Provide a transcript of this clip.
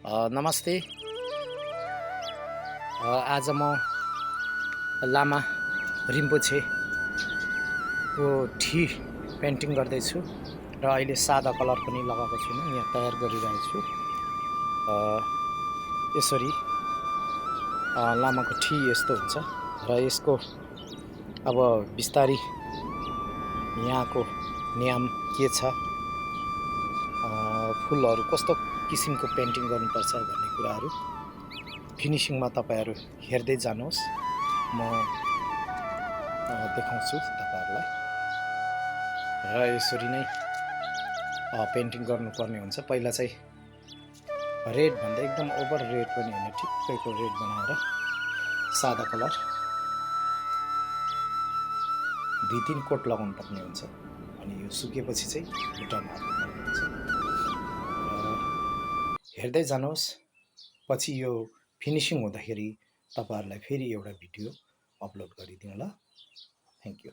नमस्ते। आज म लामा रिम्पोछेको ठी पेन्टिङ गर्दैछु र अहिले सादा कलर पनि लगाएको छुइनँ, यहाँ तयार गरिरहेको छु। यसरी लामाको ठी यस्तो हुन्छ र यसको अब बिस्तारी यहाँको नियम के छ, फुलहरू कस्तो किसिमको पेन्टिङ गर्नुपर्छ भन्ने कुराहरू फिनिसिङमा तपाईहरु हेर्दै जानुहोस्। म देखाउँछु तपाईहरुलाई र यसरी नै पेन्टिङ गर्नुपर्ने हुन्छ। पहिला चाहिँ रेड भन्दा एकदम ओभर रेड पनि हैन, ठिक्कैको रेड बनाएर सादा कलर 2-3 कोट लगाउनु पर्ने हुन्छ। अनि यो सुकेपछि चाहिँ बुट्टा मार्नुपर्ने हुन्छ। हेर्दै जानुहोस्, पछि यो फिनिसिङ हुँदाखेरि तपाईहरुलाई फेरि एउटा भिडियो अपलोड गरिदिउँला। Thank you.